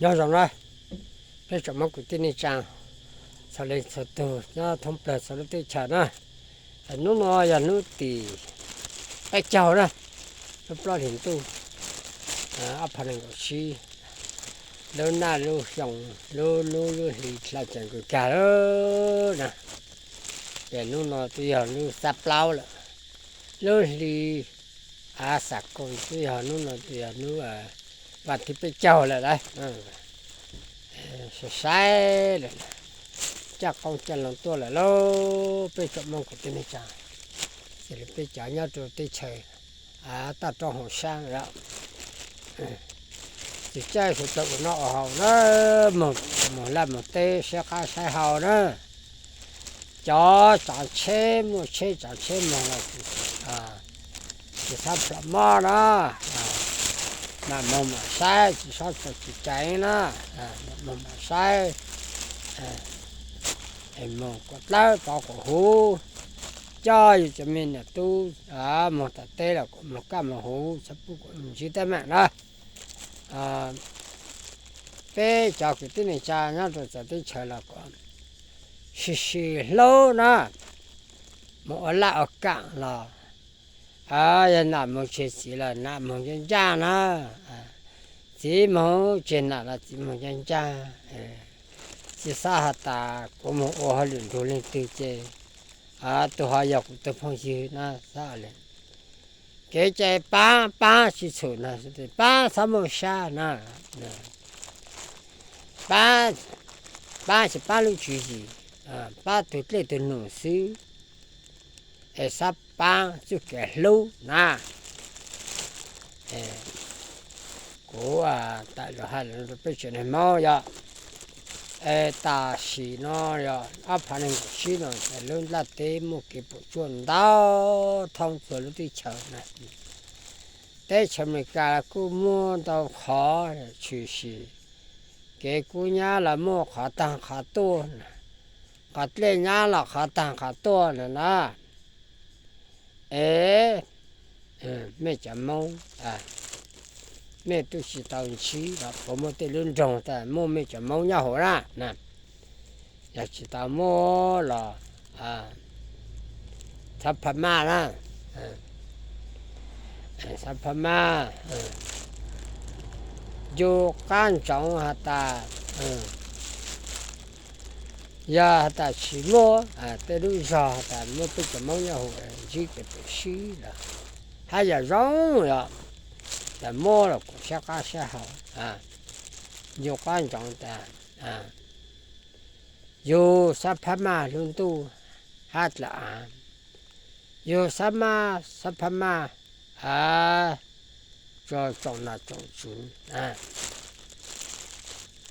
Nyob zoo na, peb tsoom Hmoob kwv tij neej tsa txhua leej txhua tug nyob thoob plawg txhua lub teb chaws na. Hnub no yog hnub tim peb caug na, lub plaub hlis ntuj ob phav nees nkaum tsib, lub naj lub xyoo, lub hnub lub hli dlha ceev kawg kag na. Ces hnub no twb yog hnub xab plaub lawm, lub hli a xav koos twb yog hnub no twb yog hnub vas thib peb caug lawm lauj. Saib saib lawm, caj qoob caj loo tuaj lawm lauj, peb tsoom Hmoob kwv tij neej tsa, ces peb cov nyob rau teb chaws toj roob hauv sab os. Tsis caij sawv daws ua noj ua haus na, mus laj mus teb saib qab saib hau na. Cov tsav tsheb muaj tsheb tsav tsheb moog los tsis txhob plhom mob na, mam moog mam saib, tsis txhob txaus tsis cai na, mam moog mam saib, moog kom dlawb tov kom huv, coj yus cov me niam tub moog tom teb los kom moog kaj moog huv, txhob pub kom ntsib teeb meem na. Peb cov kwv tij neej tsa nyob rau txawv teb chaws los kom sim sim hlub na, moog ua laj ua kaam los yog nam moog tseg txiv los nam moog ncaj ncaj na, txiv moog tseg nam los txiv moog ncaj ncaj. Tsis xav has tas kuv moog ua hauj lwm nrug leej twg ces tus ho yog kuv tug phooj ywg na, xav le. Kev cai paab, paab tsis txhum na, paab txhob muaj sab na. Paab, paab tsis paab lub tswv yim, paab tug dlej tug num xwb, es xav paab txuj kev hlub na. Kuv tawm lug has rua peb tsoom neeg Moob yog, es tam sim no yog ob phav nees nkaum tsib no lub nplaj teb muaj kev puam tsuaj ntau thoob txhua lub teb chaws na. Teb chaws Amelikas kuj muaj ntau qhov tshwm sim, kev kub nyab los muaj qhov taag qhov tuaj, qhov dlej nyab los qhov taag qhov tuaj na na. Es mej cov Moob, mej tub tsis tau ntsib los puas muaj tej lub nroog tas muaj mej cov Moob nyob hauv na? Yog tsis tau muaj los txhob pha maj na, txhob pha maj. Yus qab ntsoov has tas, yog has tas tsis muaj tej lub zog has tas muaj peb cov Moob nyob hauv ntsib kev pam sib los hab yam zoo, yog tas muaj los kuj sab qab sab hau. Yus qab ntsoov tas yus xab phab maj lub ntuj hab dlav av, yus xab maj xab phab maj tsoom nom tsoom tswv,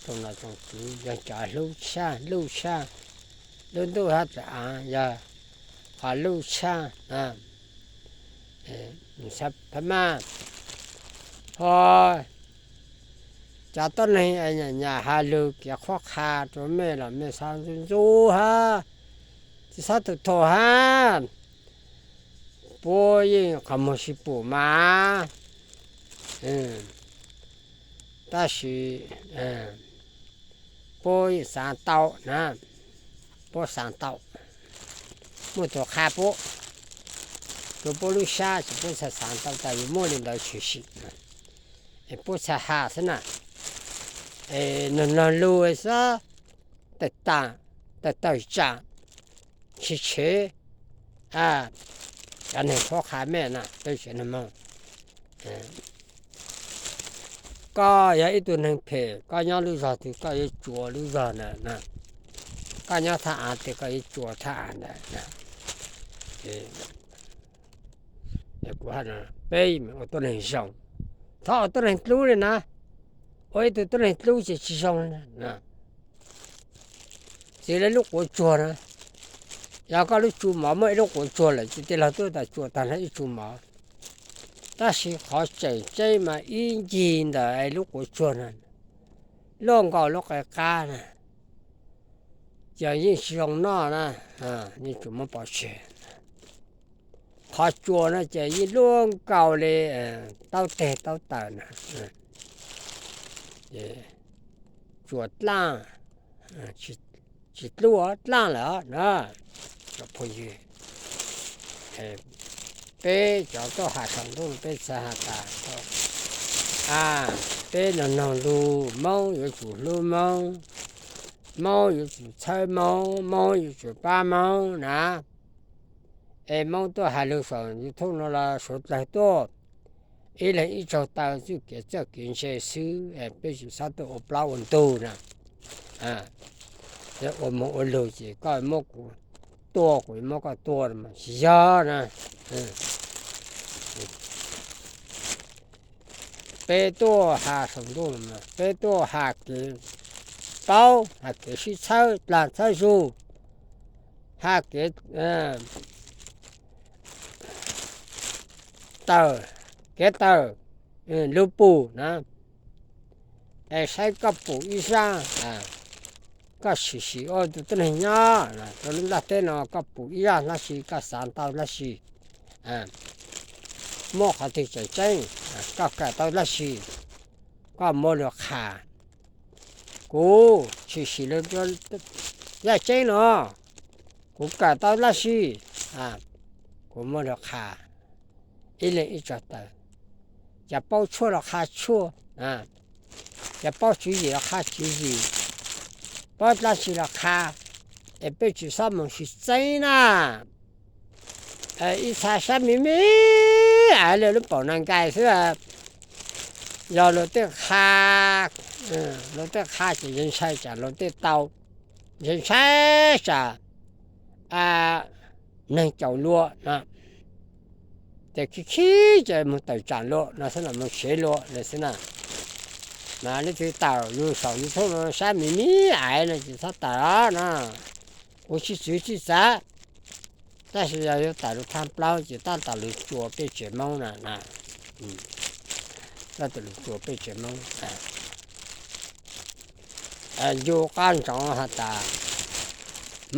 tsoom nom tsoom tswv yog cov hlub tshaj luj tshaj lub ntuj hab dlav av, yog qhov luj tshaj xab phab maj. Ho cov tuab neeg nyam nyam has lug kev qhuab qha rua mej los mej txhob ntxub ntxub hab, tsis txhob tu tu hab. Puab yeej qhov muag sib pum mas, tab sis puab yeej xaav tau na, puab xaav tau, muaj tug qha puab, rua puab lub sab ces puab txhaj xaav tau tas yus muaj li ntawd tshwm sim, es puab txhaj has xwb na. Es nwg nug lug xwb, tawm tawm tsaam tsis tshev cov neeg qhuab qha mej na, peb tsoom neeg Moob. Koj yog ib tug neeg phem, koj nyob lub zog twg koj yuav tsuas lub zog ntawd, koj nyob thaj av twg koj yuav tsuas thaj av ntawd. Peb ua tuab neeg zoo, txhob ua tuab neeg dlub li na. Ua ib tug tuab neeg dlub ces tsis zoo li. Txij li lub quav tsuag na, yog koj lub tsu mov muaj ib lub quav tsuag lawm ces tij laug twb tas tsuas tag nrho ib tsu mov, tab sis qhov tseem ceeb mas ib ncig ntawm lub quav tsuag na, luaj nkaus lub qe qab na, ces yeej tsis zoo noj na, yeej tsuas muab pov tseg. Qhov tsua no ces yeej luaj nkaus li taub teg taub taws na. tsuas dlaaj, tsis dlub dlaaj lawm na. Phooj ywg, peb cov tuaj has saum ntuj peb txhaj has tas, a, peb noog noog lug, Moob yuav tsum hlub Moob, Moob yuav tsum txhawb Moob, Moob yuav tsum pab Moob na. Es Moob tuaj has lug saum YouTube no los suav dlawg tuaj, ib leeg ib tsaug taw txuj kev txawj kev ntse xwb, peb tsis txhob tuaj ua plaub ua ntug na. Ua moog ua lug ces koj muab kuv tua, kuv muab koj tua mas tsis yog na. Peb tuaj has saum ntuj, peb tuaj has kev paub, has kev sib txhawb dlaag txhawb zug, has kev tawm, kev tawm lug pum na. Es saib koj pum ib zaj, koj sim sim ua tus tib neeg nyob rau lub nplaj teb no, koj pum ib zaj dlaab tsi, koj xaav tau dlaab tsi, muab qhov twg tseem tseeb, koj kawm tau dlaab tsi, koj muab lug qha. Kuv sim sim lug yaj tseeb no, kuv kawm tau dlaab tsi, kuv muab lug qha. Ib leeg ib tsaug taw, cov paub tshuaj los qha tshuaj, cov paub tswv yim los qha tswv yim, paub dlaab tsi los qha, es peb tsis xob moog sib txeeb na. Ib txha sab me me aiv le lub paum nag nkais xwb, yog luag tej qha, luag tej qha ces ntshai tsam luag tej tau, ntshai ntshai tsam neeg caum luag no, ces khib khib ces moog tawm tsaam luag no xwb na, moog sev luag no xwb na. Mas leej twg tawm lug saum YouTube no sab me me aiv no ces txhob tawm na. Kuv tsis txwv tsis txav, tab sis yog yuav tawm lug thaaj plaub ces tab tom lug tsuas peb tsev Moob na, tab tom lug tsuas peb tsev Moob. Ncu qab ntsoov has tas,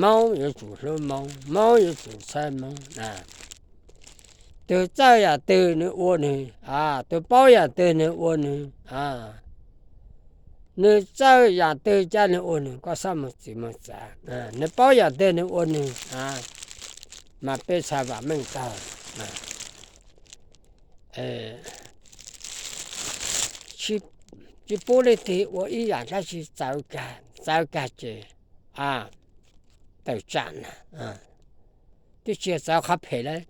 Moob yuav tsum hlub Moob, Moob yuav tsum txhawb Moob na. Tug txawj yaam twg nwg ua nwg, tug paub yaam twg nwg ua nwg, nwg txawj yaam twg ca nwg ua nwg, koj xob moog txwv moog txav. Nwg paub yaam twg nwg ua nwg, mas peb txhaj vaam meej tag. Tsis pub leej twg ua ib yaam dlaab tsi txawv kag, txawv kag ces tawm tsaam na. Twb tsis yog txawv qhov phem lawm,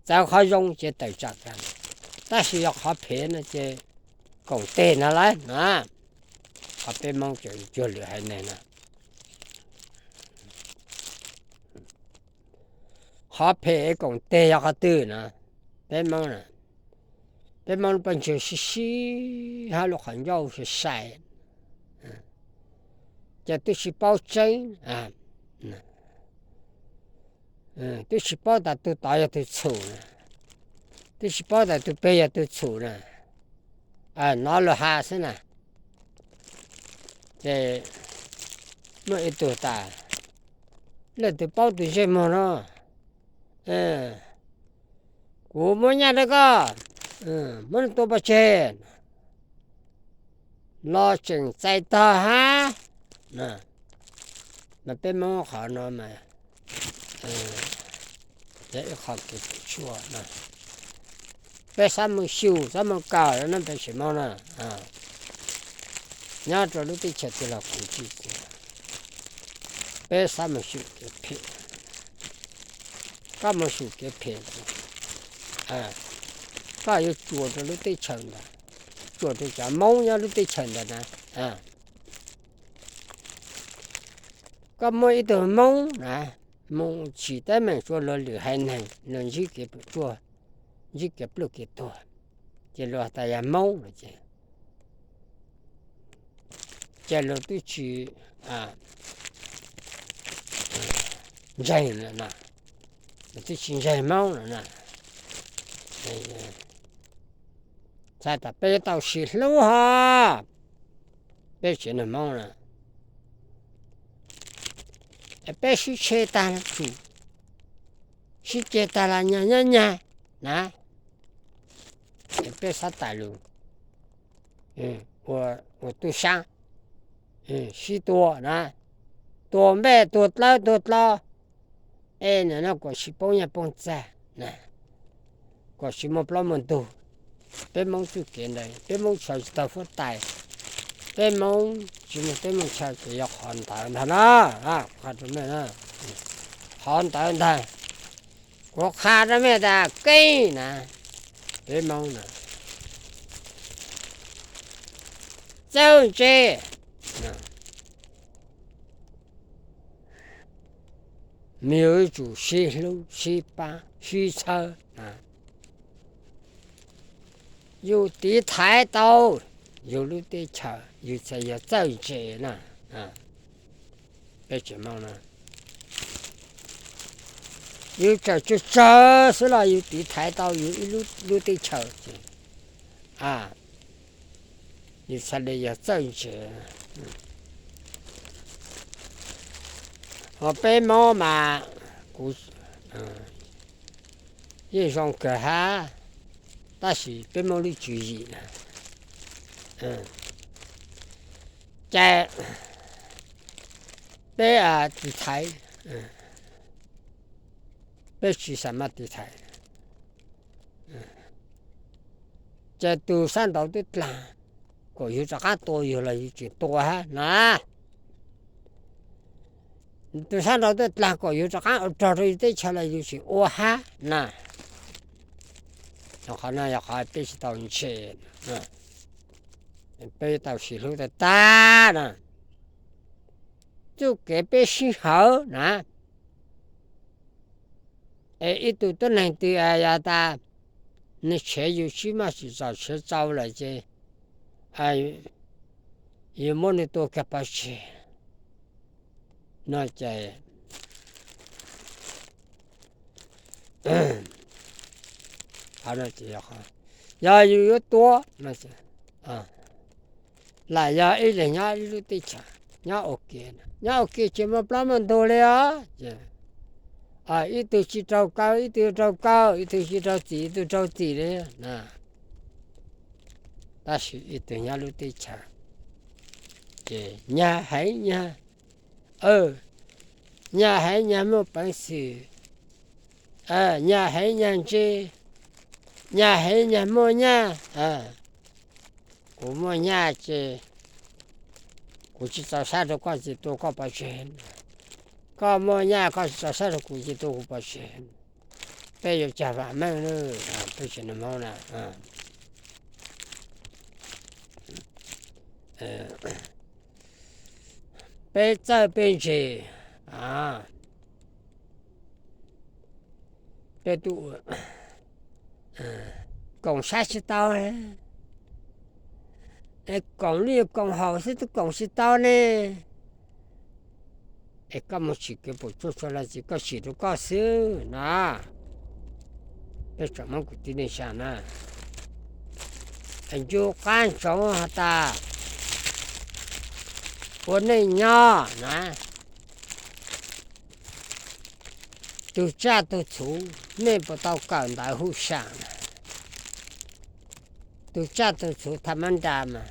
txawv qhov zoo ces tawm tsaam kag, tab sis yog qhov phem no ces koom teg no lawm na. Qhov peb Moob cuag lwm haiv neeg no, qhov phem es koom teg yog qhov twg no? Peb Moob na, peb Moob lub pob ntseg sib sib hab lub qhov ncauj sai sai, ces twb tsis paub tseeb, twb tsis paub tas tug tod yog tug txhum na, twb tsis paub tas tug peg yog tug txhum na. Nov luag has xwb na. Ces muaj ib tug tas, leej twg paub tus ntsej muag no, kuv muab nyaj rau koj, muab nws tua pov tseg los tseem txais tog hab. Mas peb Moob qhov no mas yog ib qho kev puas tsuaj no. Peb xav moog xyum xav moog kawm no peb tsev Moob na, nyob rau lub teb chaws twg los kuv tsis txwv, peb xav moog xyum kev phem. Koj moog xyum kev phem, koj yuav tsuas rau lub teb chaws ntawd, tsuas rau cov Moob nyob lub teb chaws ntawd na. Koj muaj ib tug Moob na, mus tsim teeb meem rua luag lwm haiv neeg, luag ntsib kev puas tsuaj, ntsib kev pluj kev tuag, ces luag tas yog Moob no ces, ces luag twb tsis ntseeg lawm na, luag twb tsis ntseeg Moob lawm na. Txhais tas peb yuav tau sib hlub hab, peb tsev neeg Moob na, peb sib tshe tag los tsum, sib ceg tag los nyag nyob nyag na. Peb xav tas lus ua tub saab, sib tua na, tuag npej tuag dlawb tuag dlo, es nim no kuam tsis poob nyiaj poob txiaj, kuam tsis muaj plaub muaj ntug. Peb Hmoob txuj kev ntawd, peb Hmoob tshawv tsis tau huab tais, peb Hmoob tsis muaj teb muaj chaw ces yog qhov ntawd ntag na. Qhov ntawd, qhov ntawd ntag. Kuv qha rau mej tas keeb na, peb Hmoob na, txawj ntse, mas yus yuav tsum sib hlub sib pab sib txhawb. Yus tiv thaiv tau yus lub teb chaws, yus txhais yog txawj ntse na. Peb tseem Hmoob na, yus tseem tsawg tsawg xwb los yus tiv thaiv tau yus ib lub teb chaws ces yus txhais li yog txawj ntse. Ho peb Hmoob mas kuv yeej zoo kawg hab, tab sis peb Hmoob lub tswv yim na, ces peb tiv thaiv, peb tsis xav maj tiv thaiv. Ces tus sab nraud twb dlaag kom yus rov qaab tua yus los yus tseem tua hab na. Tus sab nraud twb dlaag kom yus rov qaab ua rog rau yus teb chaws los yus tseem ua hab na. Qhov no yog qhov peb tsis tau ntse, peb tau sib hlub tag tag na. Txuj kev peb sib hawv na, es ib tug tuab neeg twg yog tas nwg tshev yus sib maj tsim txom tshev txaus lawm ces yus muab nwg tua kiag pov tseg no ces, yog yus yuav tua lam yog ib leeg nyob ib lub teb chaws, nyob ua ke, nyob ua ke tsis muaj plaub muaj ntug li os. Ib tug tsis raug kaw ib tug raug kaw, ib tug tsis raug txim ib tug raug txim li. Tab sis ib tug nyob lub teb chaws ces nyag heev nyag, nyag heev nyag muaj peev xwm, nyag heev nyag ntse, nyag heev nyag muaj nyaj. Kuv muaj nyaj ces kuv tsis txaus sab rau koj ces tua koj pov tseg. Koj muaj nyaj koj tsis txaus sab rau kuv ces tua kuv pov tseg. Peb yuav cag vam meej, peb tseem Hmoob na. Peb txawj peb ntse, peb tub koom saib tsis tau, koom li koom haum xwb tub koom tsis tau ne. Es koj mus tsim kev puas tsuaj tsuag los tsis koj tsim rau koj xwb na. Peb tsoom Hmoob kwv tij neej tsa na, ncu qab ntsoov has tas ua neej nyob na, tug tsaj tug txhu, mej puas tau kawm ntawv huj sam na? Tug tsaj tug txhu tham mab nra mas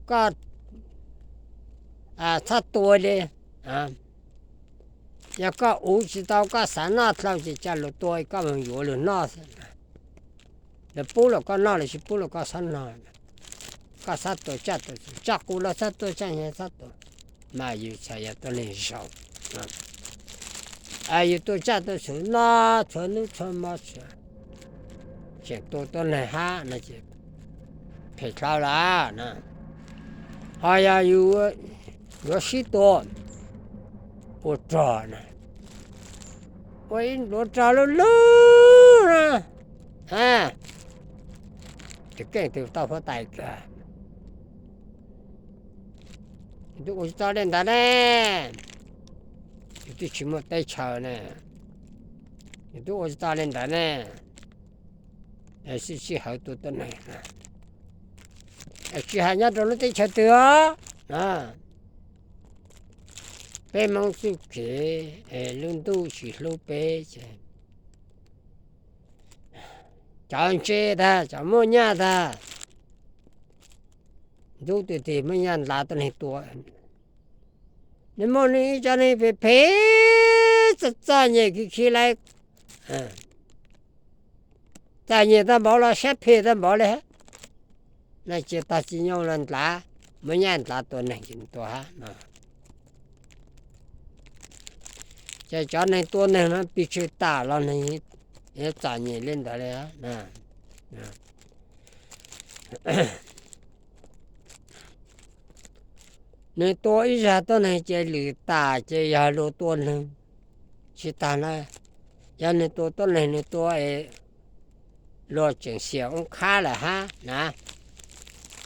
koj txhob tua li. Yog koj uv tsis tau koj xav noj dlhau ces ca lug tua koj moog yuav lug noj xwb. Lawv pub los koj noj, lawv tsis pub los koj txhob noj. Koj txhob tua tsaj tua txhu, tsaj qus los txhob tua, tsaj nyag txhob tua, mas yus txhais yog tuab neeg zoo. Yus tua tsaj tua txhu noj txhua nub txhua mo, tseem tua tuab neeg hab no ces phem dlhau lawm. Ho yog yus yuav sib tua ua rog na, ua ib npluav rog lug lug na, tus keej twg tau huab tais kag, yus twb ua tsis tau li ntawd ne, yus twb tsis muaj teb chaws ne, yus twb ua tsis tau li ntawd ne. Sib sib hawv tua tuab neeg, tsis hais nyob rau lub teb chaws twg os. Peb Hmoob txuj kev, lub ntuj tsis hlub peb ces cov ntse tag, cov muaj nyaj tag, ntxub tus tig muab nyaj ntlav tuab neeg tua. Nws muaj nws ib cov neeg phem phem, txom txom nyem kiv khi lawm, txom nyem tag npaum los siab phem tag npaum li. No ces tog tsis nyoo los ntlav, muab nyaj ntlav tua neeg ces tua hab no. Ces cov neeg tua neeg no pes tsawg tam los neeg txom nyem li ntawd li. Nws tua ib zag tuab neeg ces lwm tam ces yog luag tua neeg tsis tag na. Yog nws tua tuab neeg nws tua es luag tseem xiam oob khab lawm hab na.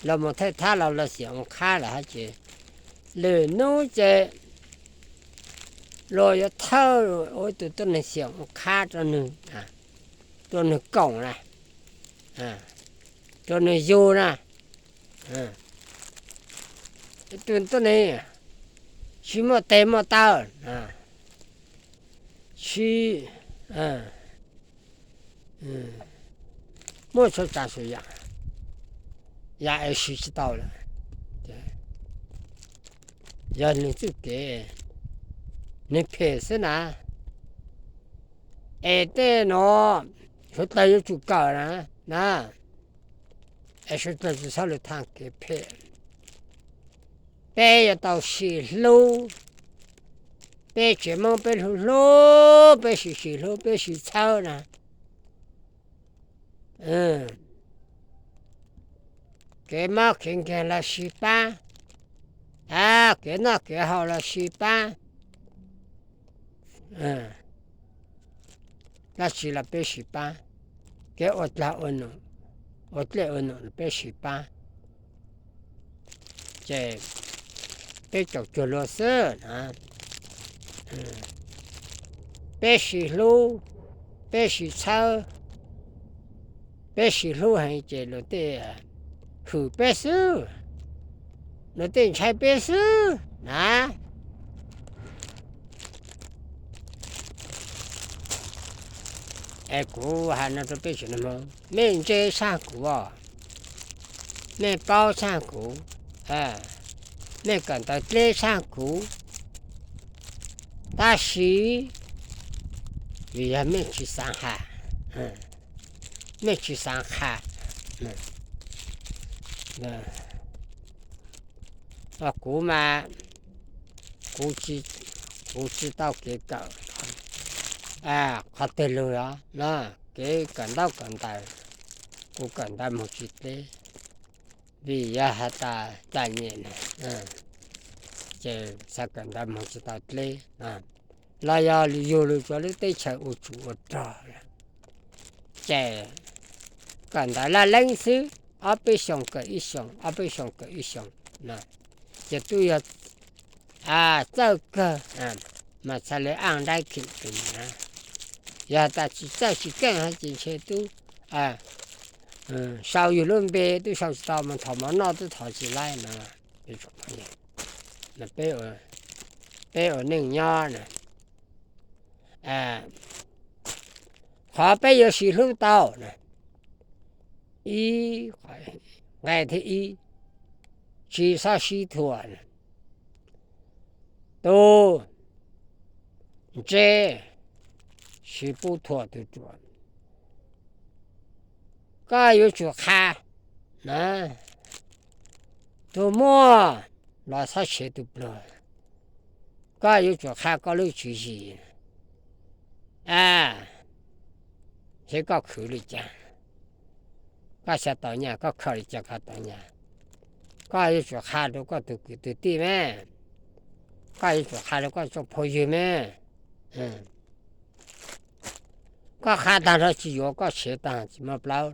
Luag mus thaij thab los luag xiam oob khab lawm hab ces lwm hnub ces luag yuav thawb ua ib tug tuab neeg xiam oob khab rau nws, rau nws koom na, rau nws yug na. Ib tug tuab neeg tsis muaj tes muaj taw, tsis muaj txhua tsav txhua yam, yam es siv tsis tau lawm. Yog nws txuj kev, nws phem xwb na. Es tej no suav dlawg yuav tsum kawm na, na, es suav dlawg tsis txhob lug thaaj kev phem. Peb yuav tau sim hlub, peb tsev Moob peb hlub hlub, peb sim sim hlub peb sim txhawb na. Kev mob kev nkeeg los sim pab, kev noj kev haus los sim pab, dab tsi los peb sim pab, kev ua dlag ua num, ua dlej ua num los peb sim pab. Ces peb caum cuag luag xwb na. Peb sim hlub, peb sim txhawb, peb sim hlub heev ces luag tej hwm peb xwb, luag tej ntshai peb xwb na. Es kuv has no rau peb tsoom Moob, mej ntse tshaj kuv, mej paub tshaj kuv, mej kawm ntawv dleb tshaj kuv, tab sis vim yog mej tsis xaav has, mej tsis xaav qha. Kuv mas, kuv tsis tau kev kawm qhov twg lug os, kev kawm ntaub kawm ntawv, kuv kawm ntawv moog tsis dleb, vim yog has tas txom nyem na, ces xaav kawm ntawv moog tsis tau dleb, los yog yug lug rua lub teb chaws ua tsum ua rog, ces kawm ntawv laj leeb xwb, ob peb xyoos kawm ib xyoos, ob peb xyoos kawm ib xyoos, ces tub yog txawj kawg, mas txhaj le aj nraib kheem kheem na. Yog tas tsis txawj tsis keej hab ces ntshe tub sau yug lub npe tub sau tsis tau, mas thov mov noj tub thov tsis laib no. Peb ua neej nyob na, qhov peb yuav sib hlub tau na, ib, nqe thib ib, tsis txhob sib thuam. Tus ntse tsis pub thuam tus ruam. Koj yuav tsum qha na, tus muaj los txhob tshev tus pluag. Koj yuav tsum qha koj lub tswv yim, seb koj khwv li cas, koj xav tau nyaj, koj khaws li cas koj tau nyaj. Koj yuav tsum qha rau koj tus kwv tus tij me, koj yuav tsum qha rau koj tsoom phooj ywg me. Koj qha tag los tsis yuav, koj tshev tag tsis muaj plaub.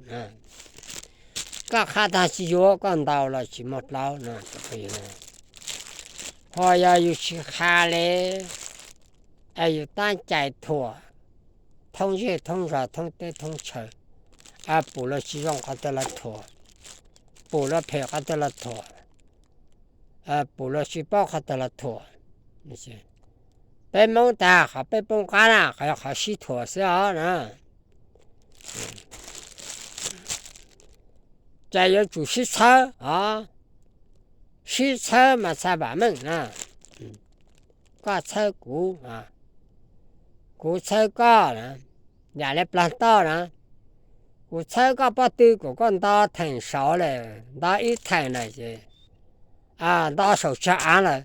Koj qha tag tsis yuav, koj ntaus los tsis muaj plaub no. Ho yog yus tsis qha li, es yus tab cai thuam thoob zej thoob zog thoob teb thoob chaw, pum luag tsis zoo qhov twg los thuam, pum luag phem qhov twg los thuam, pum luag tsis paub qhov twg los thuam. Peb Hmoob tag qhov peb poob qab na qhov yog qhov sib thuam xwb os na. Ces yuav tsum sib txhawb os. sib txhawb mas txhaj vam meej na. Koj txhawb kuv, kuv txhawb koj na, yam li plag toj na. Kuv txhawb koj pob tw kom koj nto theem saud lawm, nto ib theem lawm ces nto saum tsag av lawm,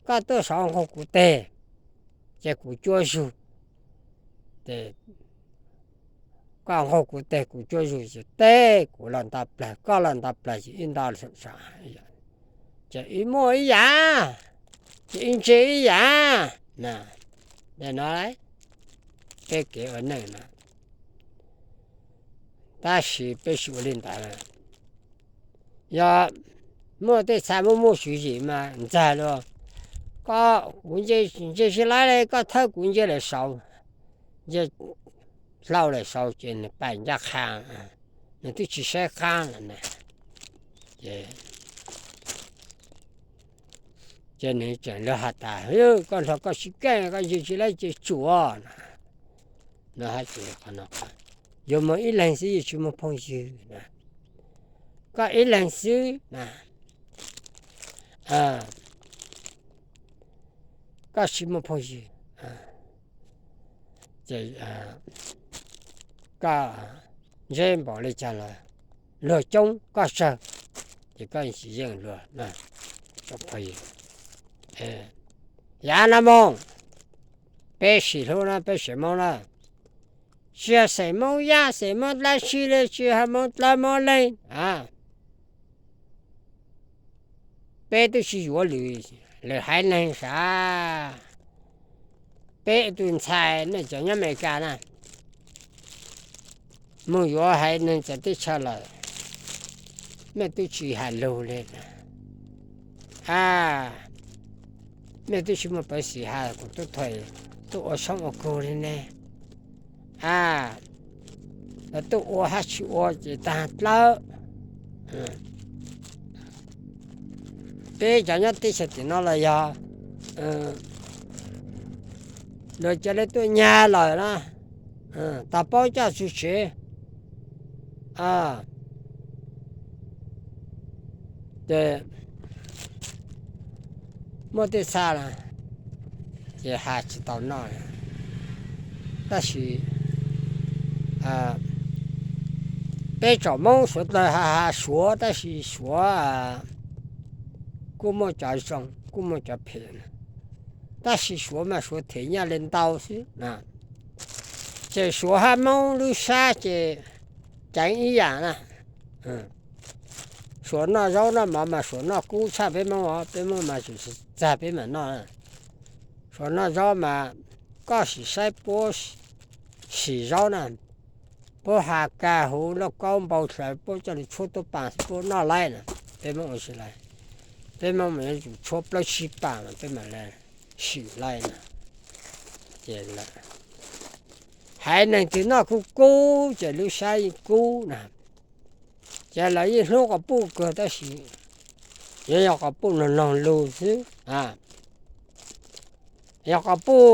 koj tuaj saud nqug kuv teg, ces kuv cuab zug. Koj nqug kuv teg kuv cuab zug ces teb kuv los nto plawg, koj los nto plawg ces ib nto saum tsag av. Ces ib muaj ib yam, ces ib ntse ib yam. No, peb kev ua neej no, tab sis peb tsis ua li ntawd. Yog muaj tej txha muaj muaj tswv yim mas ntxag luag, koj kuv ntse tsis laib li, koj thawb kuv ntse lawm saud, ntse hlau lawm saud ces nws pais ncaj qha, nws twb tsis saib qab lawm na. Ces nws tseem luag has tas, koj nrog koj sib keej koj ntse tsis laib ces tsuam no. Yuav mus ib leeg xwb yeej tsis muaj phooj ywg na. Koj ib leeg xwb na, koj tsis muaj phooj ywg. Ces koj ntseb npaum li cas los luag coob koj tsawg, ces koj tsis yeej luag. Yav no mus, peb sim hlub na, peb sim Hmoob na, tsis yog xeem Hmoob Yaj xeem Hmoob dab tsi li, tsis yog Hmoob dab Hmoob leej a. Peb twb tsis yuav lwm, lwm haiv neeg sav. Peb tus ntxhais nej cov nyob Amelikas na, mus yuav haiv neeg txawv teb chaws lawm, mej twb tsis hais lus li na. A, mej twb tsis muaj peev xwm hais kuv tub thuam, tuaj ua tshoob ua kug li ne. A, lawv tuaj ua hab tsis ua ces tag dlawb. Peb cov nyob teb chaws tim no los yog luag cia li tuaj nyag lawm na, tag paub coj txug tsev. Ces muaj tej txha na, ces has tsis tau noj. Tab sis peb tsoom Hmoob Suav dawg has has Suav, tab sis Suav kuj muaj cov zoo kuj muaj cov phem na. Tab sis Suav mas Suav them nyaj li ntau xwb na. Ces Suav hab Hmoob lub sab ces ceev ib yam na. Suav noj zaub noj mov mas Suav noj kub tshaj peb Hmoob os, peb Hmoob mas tsuas txag peb mam noj. Suav noj zaub mas koj sim saib puab sim zaub na, puab has kag huv lauj kaub npau hlawv puab coj lug tshuab tuab pas puab noj laib na. Peb Hmoob ua tsis laib, peb Hmoob mas yuav tsum tshuab plaub tsib pas mas peb mam li sim laib na. Ces haiv neeg twg noj kub kub ces lub sab yeej kub na. Ces lawv yeej hlub quas puj kawg tab sis yuav yog quas puj noog noog lug xwb. Yog quas puj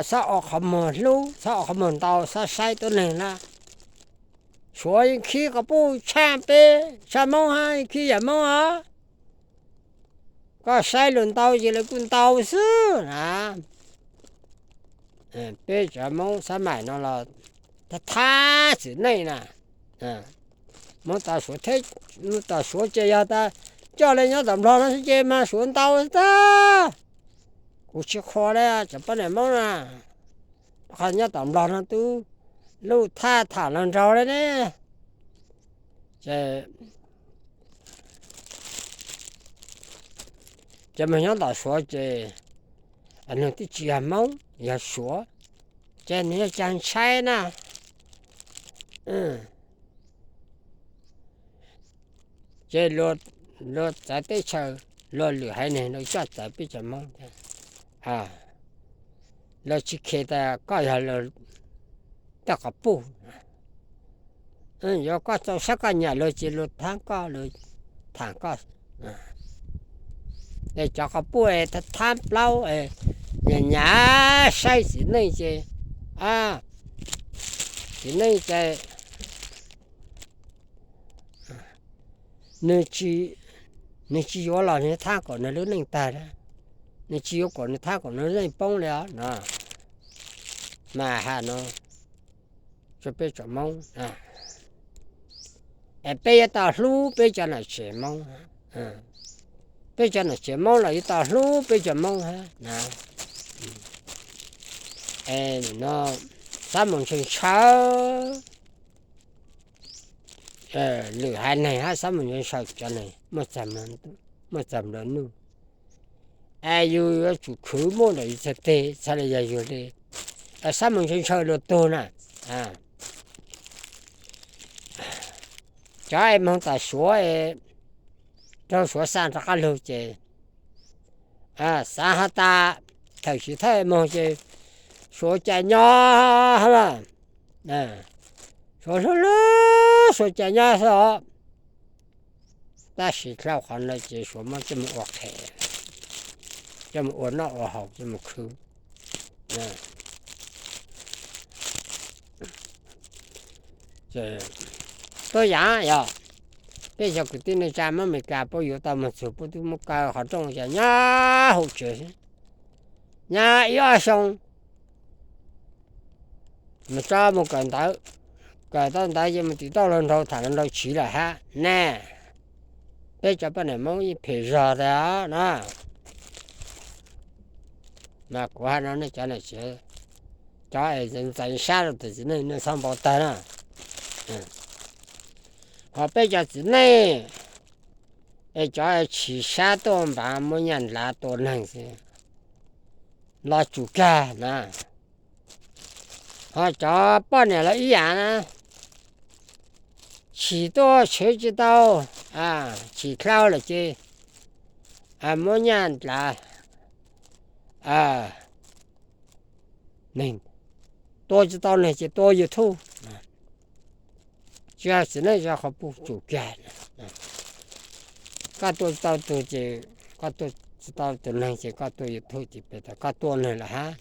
xab ua qhov muag hlub, xab ua qhov muag ntau, xab saib tuab neeg na. Suav yeej khib quas puj tshaj peb, tshaj Hmoob hab, yeej khib yam Hmoob os. Koj saib lug ntau ces lawv kuj ntau xwb na. Peb cov Hmoob xab maim no los thab thab txiv neej na. Mus tom Suav, mus tom Suav ces yog tas coj li nyob tom Nplog no xwb ces mas Suav ntau tag. Kuv tsis qhuas li cov poj niam Hmoob na, qhov nyob tom Nplog no twb luj thaj tham los nraug li ne. Ces, ces mus nyob tom Suav ces nws twb tsis yog Hmoob, yog Suav, ces nws yog cag ntshai na. Ces luag txawv teb chaws, luag lwm haiv neeg luag coj txawv peb cov Hmoob, luag tsis khe tas koj yog luag tej quas puj. Yuav koj txaus sab koj nyiam luag ces luag thaab koj, luag tham koj. Es cov quas puj es thaab plaub, nyiam nyiam saib txiv neej ces, txiv neej ces nws tsis, Nws tsis yuav los nws thab kom nws lub neej tag, nws tsis yuav kom nws thab kom nws lub neej poob li os no. Mas hais no rau peb tsoom Hmoob, peb yuav tau hlub peb cov nom tswv Hmoob, peb cov nom tswv Hmoob los yuav tau hlub peb cov Hmoob hab na. Xab mus ntshaw ntshaw, lwm haiv neeg hab xab mus ntshaw ntshaw cov neeg muaj txag nplua nuj. Es yus yuav tsum khwv muaj ntawm yus txhais teg txhaj li yog yus li. Xab mus ntshaw ntshaw luag tug na. Cov es moog tom Suav, raug Suav xa rov qab lug ces xav has tas thaum chiv thawj moog ces Suav cai nyob hab na, Suav hlub hlub Suav cai nyob xwb os. Tab sis dhau qhov no ces Suav muab coj mus ua qhev, coj mus ua noj ua haus, coj mus khwv. Tuab yaam yog peb cov kwv tij neej tsa Hmoob Amelikas puab yuav tau moog txug puab twb muab kaw qhov rooj ces nyob hauv tsev, nyob ib ob xyoo, mus tso mus kawm ntawv, kawm tau ntawv ces mus tim toj luag nraug tham luag nraug tsiv lawm hab ne. Peb cov poj niam Hmoob yeej phem zog tas na. Mas kuv hais no nej cov nom tswv, cov es ntxeev sab rau tus txiv neej nej txhob npau tawg na. Ho peb cov txiv neej es cov chim sab tuaj npav muab nyaj nlav tua neeg xwb, los tsum kag na. Ho cov poj niam los ib yam na, chim tuaj tshwv tsis tau, chim dlau lawm ces muab nyaj nlav, tua tsis tau neeg ces tua YouTube. Tsis yog txiv neej tsis yog qhov puj tsum kag. Koj tua tsis tau tug ces, koj tua tsis tau tus neeg ces koj tua YouTube ces peb tas koj tua neeg lawm hab.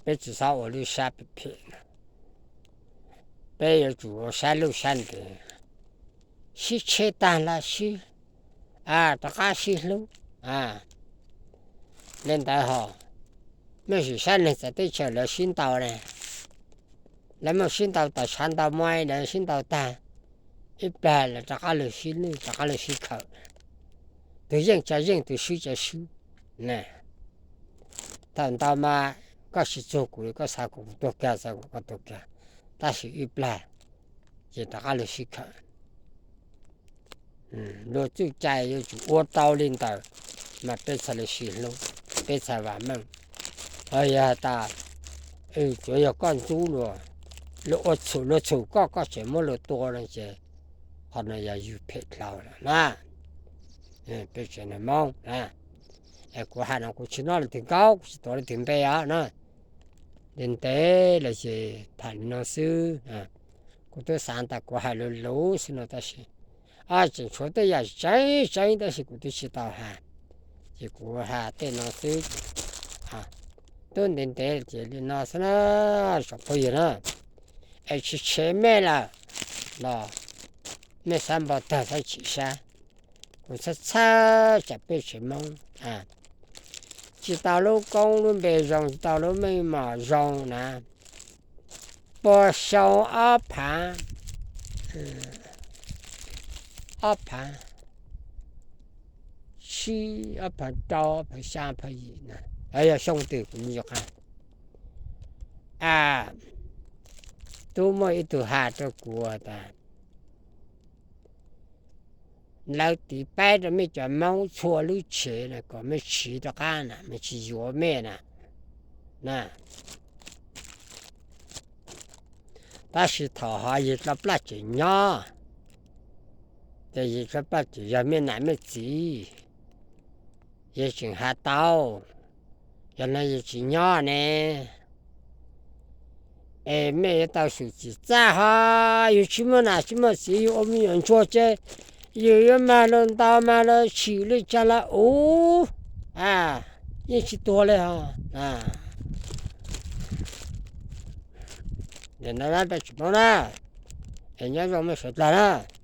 Peb tsis txhob ua lub sab phem phem, peb yuav tsum ua sab lub sab ntev, sib tsheb tag los sib, rov qab sib hlub. Li ntawd ho, mej sim saib neeg txawv teb chaws lawv sib ntaus ne, lawv muaj sib ntaus tawm tshav ntaus muaj lawv sib ntaus tag, ib plag lawv rov qab lug sib nwj rov qab lug sib khawm, tus yeej tsa yeej tus swb tsa swb. Thaum ntau mas koj tsis txug kuv li, koj xav kuv kuv tuag kag, xav kuv koj tuag kag, tab sis ib plag ces rov qab lug sib khawm. Luag txuj cai yuav tsum ua tau li ntawd, mas peb txhaj li sib hlub, peb txhaj vam meej. Ho yog has tas tsuav yog koj ntxub luag, luag ua txhum luag txhum koj, koj tseem muab luag tua no ces qhov no yog yug phem dlhau lawm na. Peb tsev neeg Moob, kuv hais no kuv tsis noj leej twg nkaub, kuv tsis tuav leej twg npe os na. Ntev ntev los ces tham li no xwb. Kuv twb xav tas kuv hais luv luv xwb no tab sis tseem tshuav tej yam tseeb tseeb tab sis kuv twb tsis tau hais, ces kuv hais tej no xwb. Twb ntev ntev ces li no xwb na, tsoom phooj ywg na. Es tsis tshev mej lawm los mej xav npau taws txhob chim sab. Kuv txhawj txhawj tsam peb tsev Moob tsis tau lub koob lub npe zoo, tsis tau lub meej mom zoo na. Puag xyoo ob phav, ob phav tsib, ob phav rau, ob phav xya, ob phav yim na, yog xyoo twg kuv yeej yuav qha, tub muaj ib tug has rau kuv tas lawv tiv paib rau mej cov Moob txhua lub tsev na kom mej tsiv rov qab na, mej tsis yuav mej na. Tab sis thaum ho yawg Dlov Plaj tseem nyob, ces yawg Dlov Plaj tseem yog mej nam mej txiv, yawg tseem has tau, yog no yawg tsis nyob ne, es mej yuav tau xyum txim txaj ho, yug tsis muaj nam tsis muaj txiv, yug ua me nyuam ntsuag ces yug yuav mag los ntaus mag los tshwm li tsag los uv, yeej tsis tuag li ho. Nim no peb tsis paub na, Es nyob zoo mej sawv dlawg na.